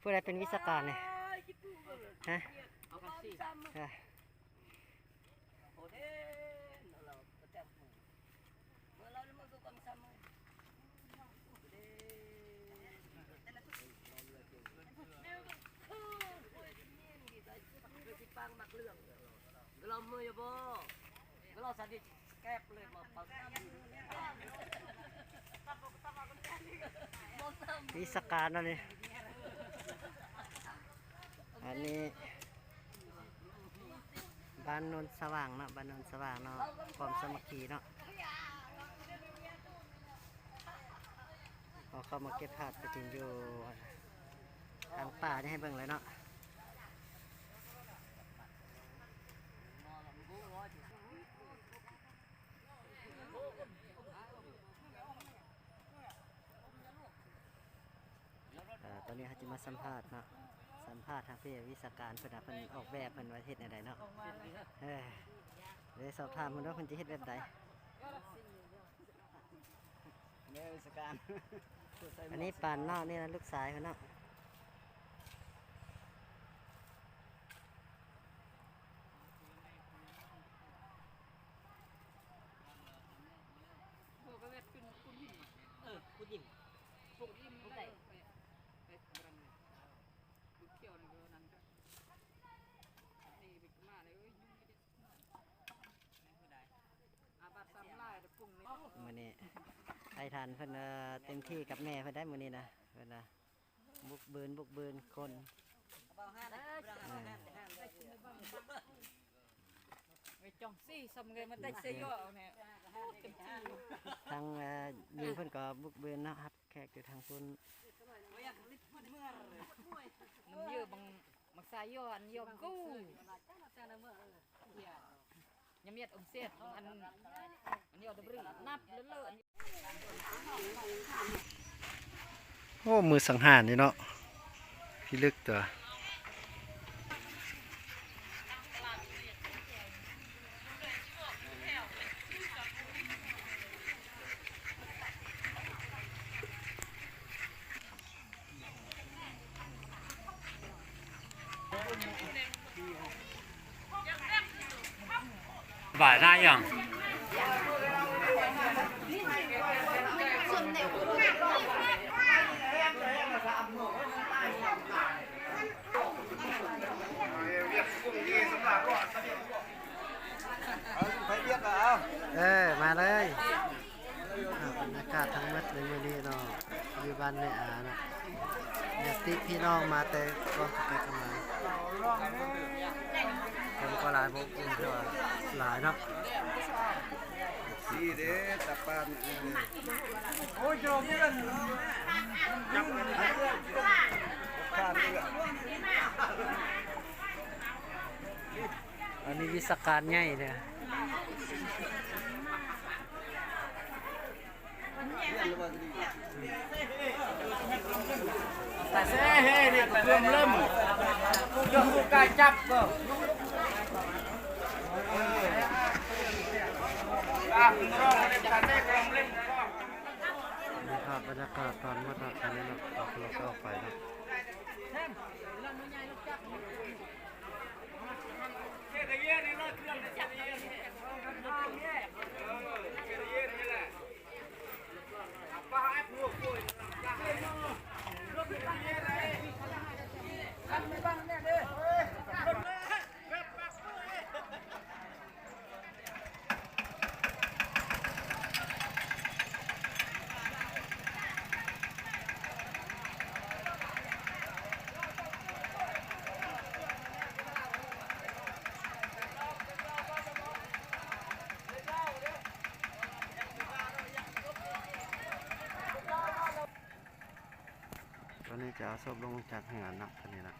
ຜູ້ໃດເປັນວິຊາການນີ້? ຮະ? ວິຊາການເນາະນີ້ ອັນນີ້ ບ້ານໂນນສະຫວ່າງເນາະ ບ້ານໂນນສະຫວ່າງເນາະ ຄວາມສາມັກຄີເນາະ. ເຮົາເຂົ້າມາເກັບພາບປະຕິນຢູ່ທາງປ່ານີ້ໃຫ້ເບິ່ງເລີຍເນາະ. ເອີ ຕອນນີ້ເຮົາຈະມາສຳພາດເນາະ ສຳພາດທາງເພຍວິຊາການເພິ່ນວ່າເພິ່ນອອກແບບເພິ່ນວ່າເຮັດແນວໃດເນາະ. ເອີ ໄດ້ສອບຖາມເພິ່ນວ່າເພິ່ນຈະເຮັດແບບໃດ. ແມ່ວິຊາການ ອັນນີ້ປານເນາະ ນີ້ນະລູກຊາຍເພິ່ນເນາະ. ເອີ ຄຸນຍິງ ມື້ນີ້ໄອ້ທັນເພິ່ນ ເອີ ເຕັມທີ່ກັບແມ່ເພິ່ນໄດ໋ມື້ນີ້ນະ ເພິ່ນນະ ບຸກບືນ ບຸກບືນຄົນ ເອີ ໄປຈ່ອງຊີ້ຊຳເງິນມັນໄດ້ເຊຍອແນ່ ທາງ ເອີ ຍິງເພິ່ນກໍບຸກບືນເນາະ ຮັບແຂກຢູ່ທາງພຸ້ນ ມັນເຍອະບັງ ມັກສາຍຢໍ່ອັນຢໍ່ກູ ຍຳເມັດອົມເສດ ອັນ ອັນຢໍ່ດະບຣີ ນັບເລີ້ໆ. ໂອ້ ມືສັງຫານນີ້ເນາະ ພິລຶກຕົວະ. ບາຍໜ້າຫຍັງ? ເອີ ມາເລີຍ. ອ່າ ບັນຍາກາດທັງໝົດໃນມື້ນີ້ເນາະ ຢູ່ບ້ານແມ່ອາເນາະ ຍາດຕິພີ່ນ້ອງມາແຕ່ກ່ອນສະເປັດມາ ຄົນກໍຫຼາຍ ບໍ່ອຸ່ນ ແຕ່ວ່າຫຼາຍເນາະ. ດີເດ້ ຕາປານ ໂອ້ຍ ໂຈເພື່ອນ ອັນນີ້ວິຊາການໃຫຍ່ເດ້. ຕາເຊເຮນີ້ເພື່ອນເລີ່ມ ເລື່ອງຜູ້ກາຍຈັບກໍ ອ່າ ເປັນຕາເຊກອງເຫຼັ້ນ. ນີ້ພາບບັນຍາກາດຕອນໝົດເນາະ ຕອນນີ້ເນາະ ເອົາເພື່ອອອກໄປເນາະ. ຕອນນີ້ຈະເອົາສົບລົງຈາກເຮືອນເນາະ ຕອນນີ້ນະ. ເ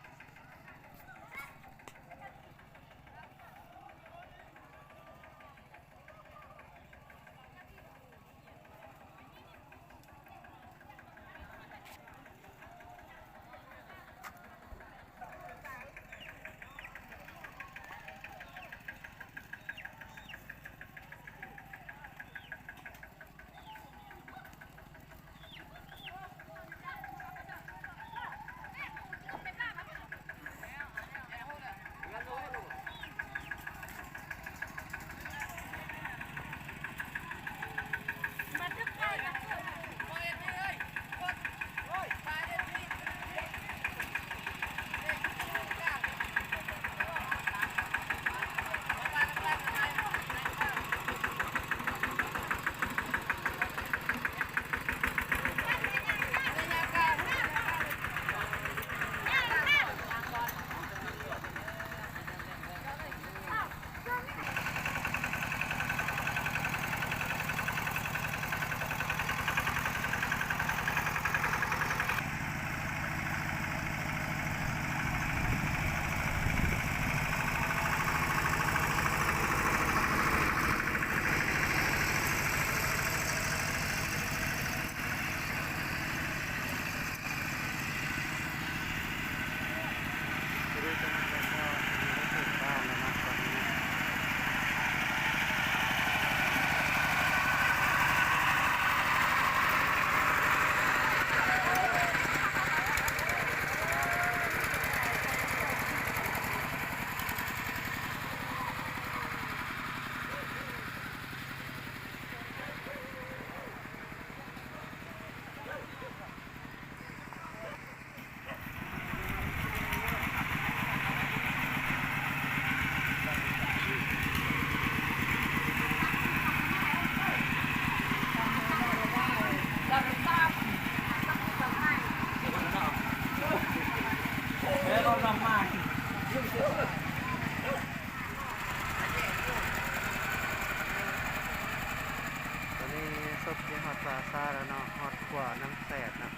ລົດໄປຮອດປາຊາແລ້ວເນາະ, ຮອດຂົວນ້ຳແສນເນາະ.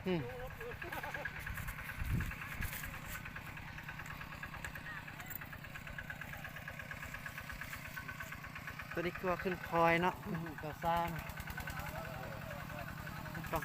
ອືມ ໂຕນີ້ຄືວ່າຂຶ້ນຄອຍເນາະ ກະສ້າງ ຕ້ອງ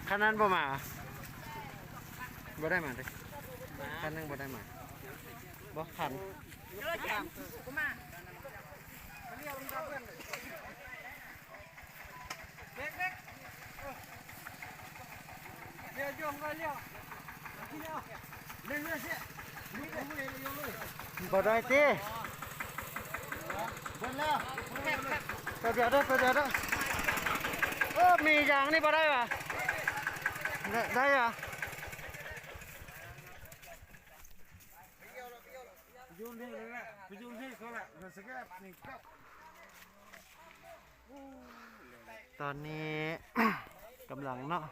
ຄັນນັ້ນບໍ່ມາ ບໍ່ໄດ້ມາເດ້ ຄັນໜຶ່ງບໍ່ໄດ້ມາ ບໍ່ຄັນ. ບໍ່ໄດ້ຕິ ເບິ່ງແລ້ວ ໂຕດຽວເດີ ໂຕດຽວເດີ ເອີ ມີຢາງນີ້ບໍ່ໄດ້ຫວາ ໄດ້ຫວາ. ຕອນນີ້ກຳລັງເນາະ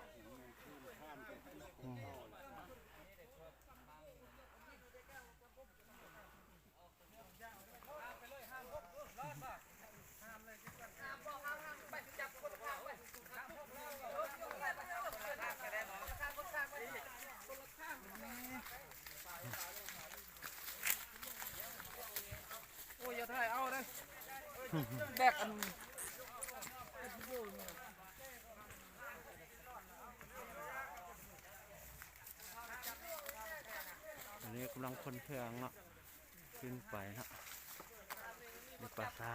ອືມ. ໂອ້ຍ ຢ່າຖ່າຍເອົາເດ້ ແບກອັນ ອັນນີ້ກຳລັງຂົນເຄື່ອງເນາະ ຂຶ້ນໄປເນາະ ໃນປ່າຊ້າ.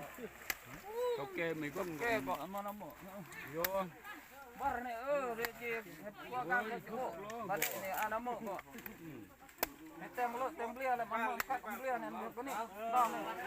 ແກ່ໄໝ້ກົນແກ່ກໍເອົາມານຳໝໍ້ໂຍ ບາດນີ້ເອີ ເດຈິເຮັດຕົວການເດຈິໂອ ບາດນີ້ອານຳໝໍ້ກໍ ແຕ່ງໂລດແຕ່ງເບລຍແລ້ວມັນເອົາຄັກເບລຍນັ້ນໂລດນີ້ຕ້ອງນີ້ ມັນ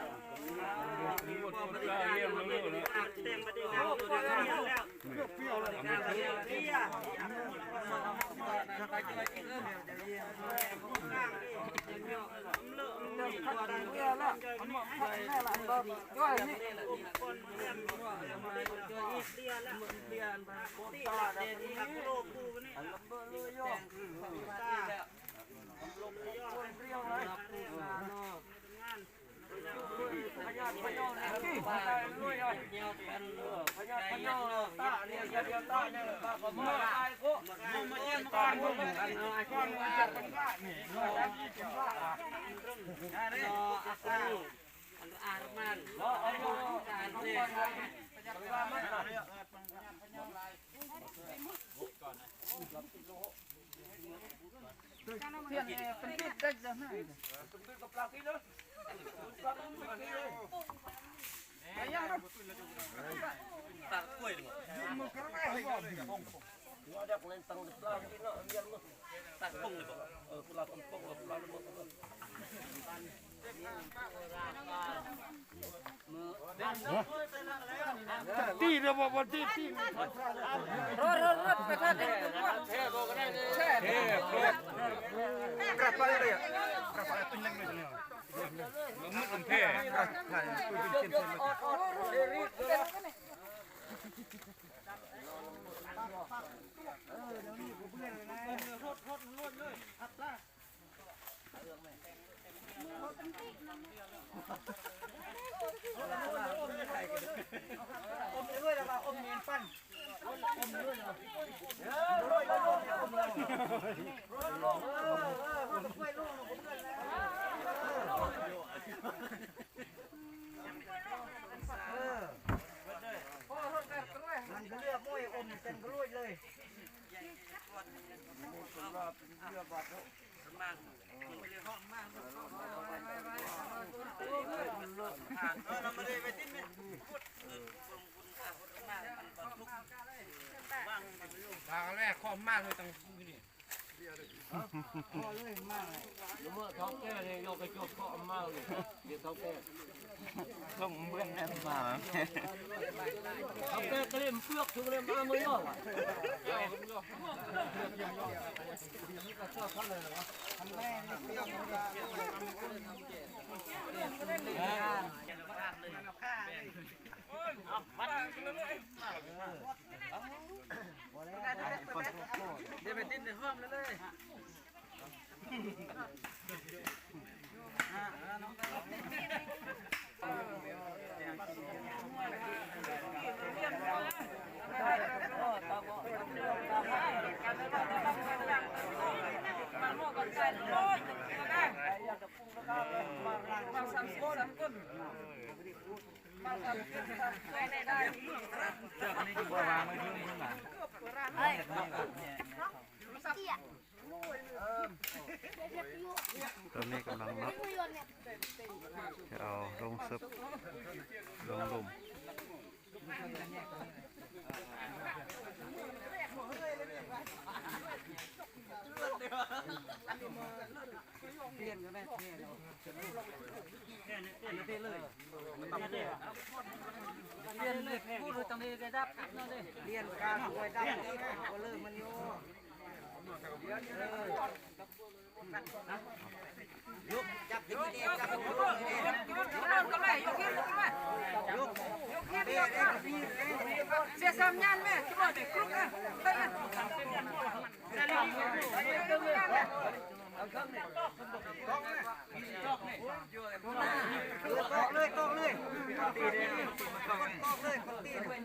ກໍເລືອກໂອ້ຍ ອົມເຕັມກະລວຍເລີຍ. ຕາກະແລກຄອບມາເລີຍຕັ້ງຢູ່ນີ້ ເມື່ອເຖົ້າແກ່ນີ້ຍົກໄປຈົກເຄາະມາເລີຍ ດຽວເຖົ້າແກ່ ສົ່ງເບິ່ງແນມາ ເຖົ້າແກ່ກະເລັມເປືອກ ຖືກເລັມມາມື້ເນາະ ເດໄປຕິດໃນຫ້ອງເລີຍ ຕອນນີ້ກຳລັງເນາະ ຈະເອົາລົງເສິບ ລົງລຸ່ມ. ປ່ຽນກັນແມ່ ປ່ຽນເລີຍ ປ່ຽນເລີຍ ຜູ້ຮູ້ຕ້ອງໄດ້ດັບເນາະເດ້ ປ່ຽນການໄວ້ດັບອີກ ບໍ່ເລີກມັນຢູ່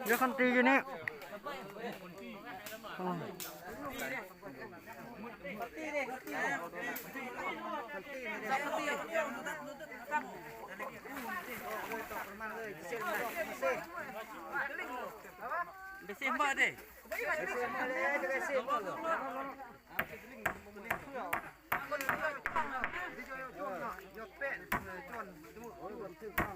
ດຽວຄັນຕີຢູ່ນີ້. ໄປເຊມເບີດເດ້ ຍອດແປະ ຈອນ ໂອ້ຍ ມັນຖືກຕ້ອງ.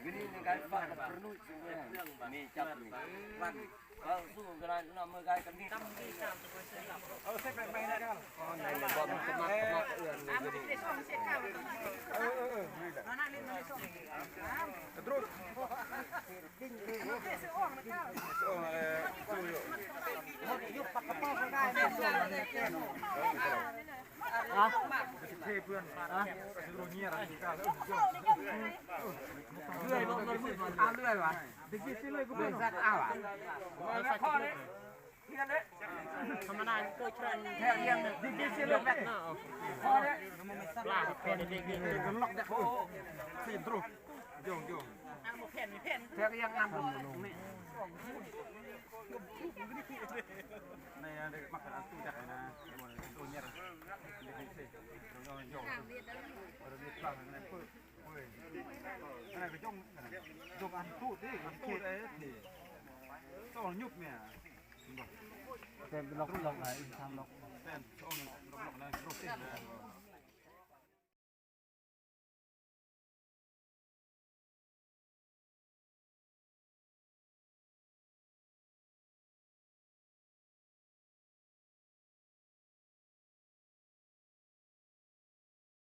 Gini ni kai pa na pernu sungguh ni cap ni. Wan. Kau sungguh kena nama kai kami. Kau saya baik-baik nak kau. Oh, ni ni bom kemak kemak uen ni gini. Eh, eh, eh, ni dah. Terus. ອັນນັ້ນກໍຈົ່ງ ຈົ່ງອັນຕູດຕິ ອັນຕູດເອ ໂຕຍຸບແມ່ ເປັນລັອກໆ ຫຼາຍທາງລັອກ ແຕ່ນຊ່ອງລັອກໆ ນະ ໂຣເຕັນນະ.